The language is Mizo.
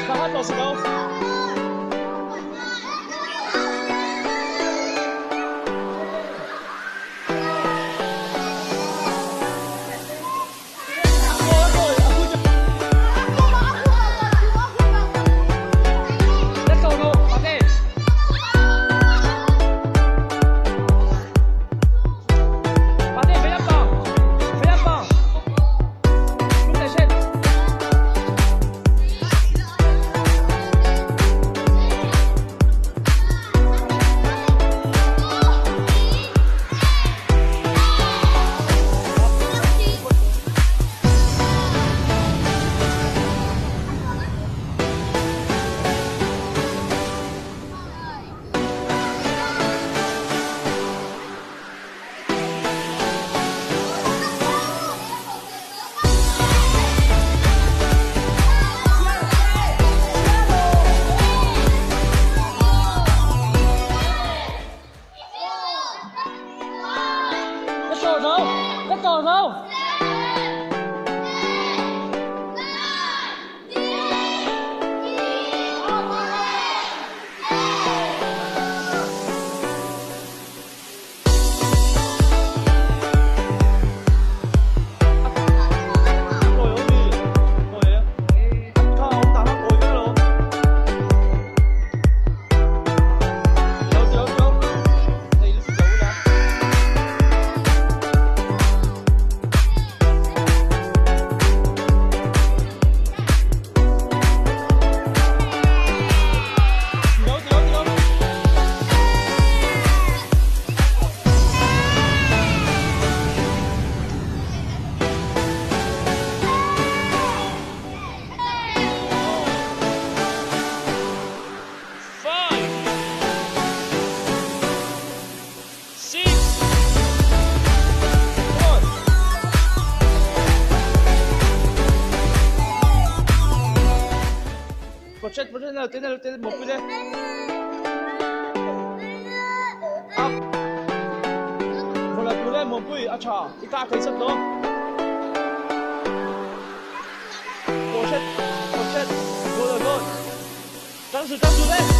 Thla tawh si lo. Let's go go. Okay. Pate飞一棒，飞一棒，咁你先。Let's go go. Let's go go. 5, 6, come on. Project, project, no, tiene, tiene, mo pwede. Up. Mo la pwede, mo pwede, acha, ika thei sat no. Project, project, go, go.张手, 张手嘞。